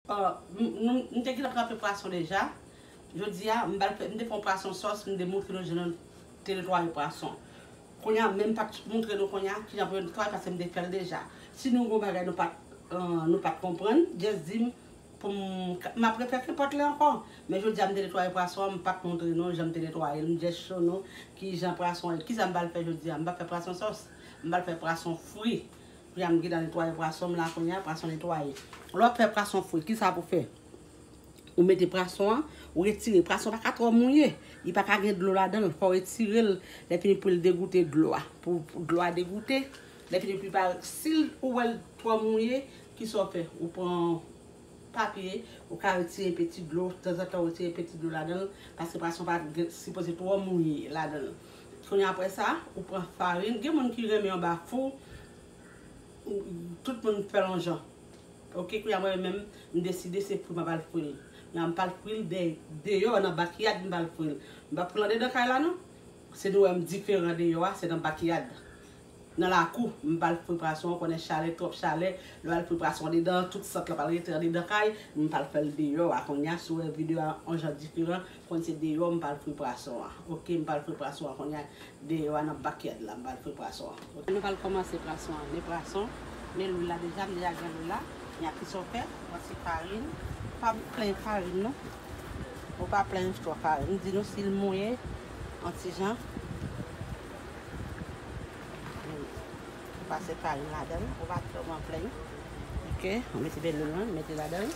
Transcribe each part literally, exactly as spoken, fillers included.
Ah, m, m, m te gentan trempe pwason deja. Jodi a, m pral fè, m te fè yon pwason sòs, m te montre nou jan nou te netwaye pwason. Kounye a, men m pa t montre nou kounye a kijan pou yo netwaye paske m te fè l deja. Si nou gen yon bagay nou pa t, ah, nou pa t konprann, just di m pou m, m ap refè kenpòt lè ankò. Men jodi a, m te netwaye pwason an, m pa t montre nou jan m te netwaye l, m just show nou kijan pwason an ye. Kisa m pral fè jodi a? M pral fè pwason sòs, m pral fè pwason fri. Kounye a m gentan netwaye pwason m la kounye a, pwason netwaye. Lè w ap fè pwason fri, kisa pou fè? Ou mete pwason an, ou retire. Pwason pa ka twò mouye, li pa ka gen dlo ladan l. Fò w retire l, lè fini pou l degoute dlo a. Pou, pou dlo a degoute, lè fini pou li pa, si l, ou wè l twò mouye, kisa w fè? Ou pran papye, ou ka retire peti dlo, tanzantan ou retire peti dlo ladan l, paske pwason pa gen, sipoze twò mouye ladan l. Kounye a, apre sa, ou pran farin. Gen moun ki renmen anba fou, tout moun fè l yon jan. Oke, kounye a mwen menm, m deside se fri m ap al fri l. Kounye a m pral fri l de, deyò nan bakyad m pral fri l. M p ap fri l andedan kay la non. Se nou wè m diferan deyò a, se nan bakyad. Nan lakou, m pral fri pwason an, konnen chalè, twòp chalè, lè w al fri pwason andedan, tout sant lan pral rete andedan kay, m pral fè l deyò a. Kounye a, si w wè videyo a yon jan diferan, konn se deyò m pral fri pwason an. Oke, m pral fri pwason an kounye a, deyò a nan bakyad la, m pral fri pwason an. Nou pral kòmanse pwason an. Men pwason, men lwil la deja, m deja gen lwil la. Kounye a kisa w fè, pran ti farin, pa plen farin non. Ou pa plen twò farin. M di nou si l mouye, yon ti jan. Ou pase farin ladan l, ou pa twò plen. Oke, ou mete bèl lwil lan, mete ladan l.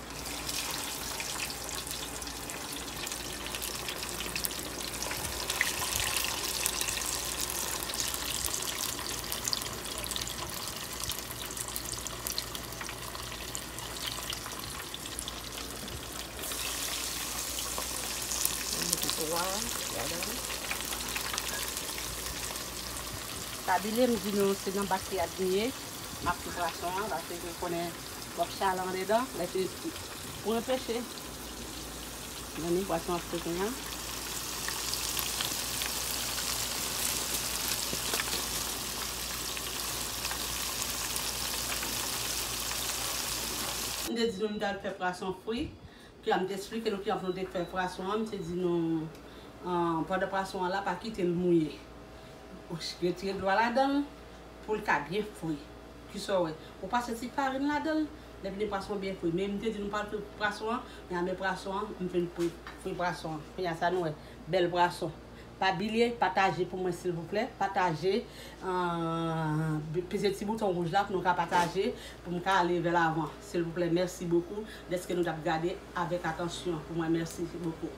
Mwen mete pwa ladan. Pa bliye m di nou se nan bakyad m ye. M ap fri pwason an, paske w konnen w ap chalè andedan, lè fini pou anpeche. Gade pwason ap fri kounye a. M te di nou m t al fè pwason fri. Ki a m te eksplike nou kijan pou nou te fè pwason an, m te di nou, ah, pandan pwason an la, pa kite l mouye. Retire dlo a ladan l pou l ka byen fri. Kisa w wè? Ou pase ti farin ladan l, lè fini pwason an byen fri. Men m te di nou pa fri pwason an, men a men pwason an, m fin fri, fri pwason an. Kounye a sa nou wè, bèl pwason. Pa bliye pataje pou mwen silvouplè. Pataje, ah, peze ti bouton wouj la pou nou ka pataje, pou m ka ale vè lavan. Silvouplè, mèsi bokou dèske nou t ap gade avèk atansyon pou mwen. Mèsi bokou.